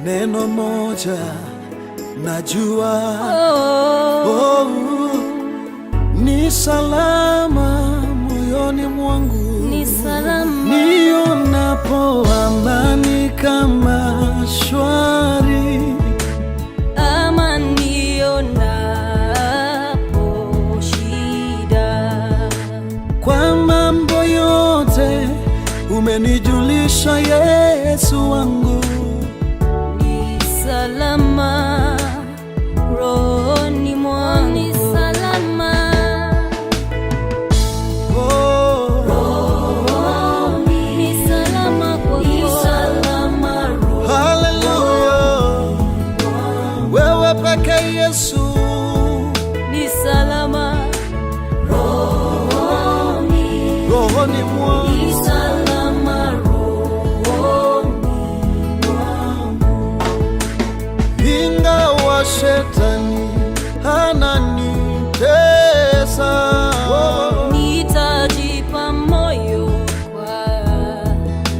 Neno moja najua, Oh, oh, ni salama moyoni mwangu, ni salama. Nionapo amani kama shwari, Ama nionapo shida. Kwa mambo yote umenijulisha, Yesu wangu. Ni salama rohoni mwangu. Ni salama. Oh, Ni salama kwako. Ni salama. Haleluya, wewe peke Yesu, Ni salama rohoni. Rohoni mwangu. Ni salama rohoni mwangu. Ingawa shetani ananitesa, Nitajipa moyo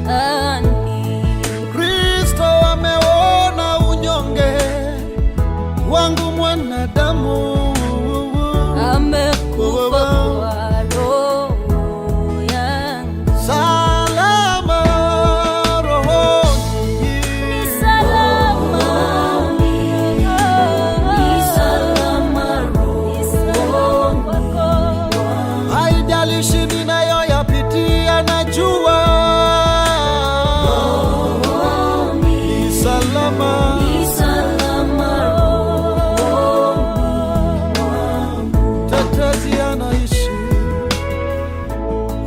kwani Kristo ameona unyonge wangu mwanadamu. Amekufa kwa roho yangu. Salama rohoni, Ni salama. Ni salama rohoni kwako. Haijalishi ninayoyapitia, najua ni salama. Ni salama rohoni. Tetezi anaishi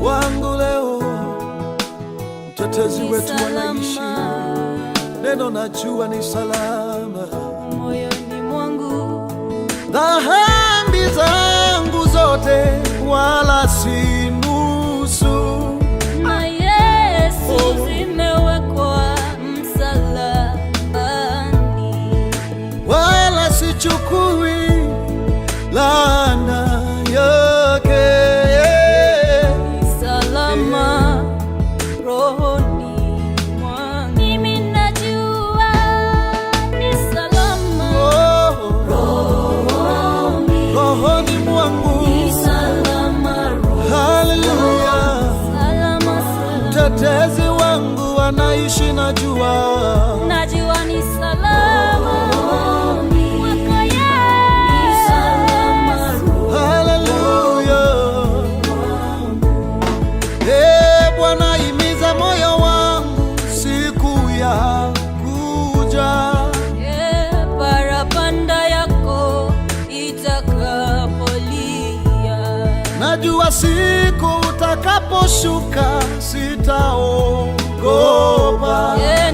wangu leo, mtetezi Ni wetu anaishi, salama neno najua ni salama. Moyoni mwangu. Dhambi zangu zote wala si nusu, Na Yesu zimewekwa msalabani. Wala sichukui laana yake. Ni salama rohoni mwangu. Mimi najua ni salama Oh, rohoni. Rohoni mwangu, Ni salama. Haleluya. Salama, salama. Mtetezi wangu anaishi, najua. Najua ni salama kwako Yesu. Haleluya. E Bwana, himiza moyo wangu siku ya kuja. Parapanda yako itakapolia, Najua siku utakaposhuka sitaogopa.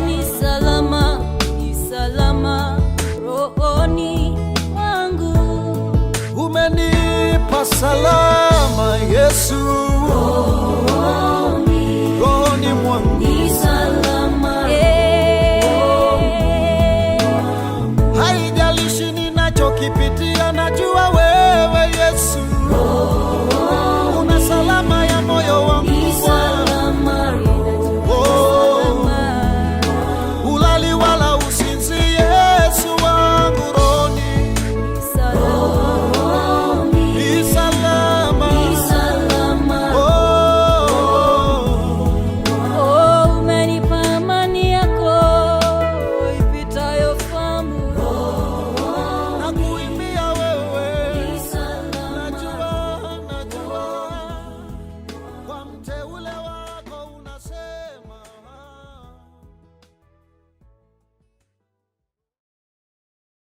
Ni salama, ni salama rohoni mwangu. Umenipa salama Yesu, rohoni mwangu. Ni salama. Haijalishi ninachokipitia.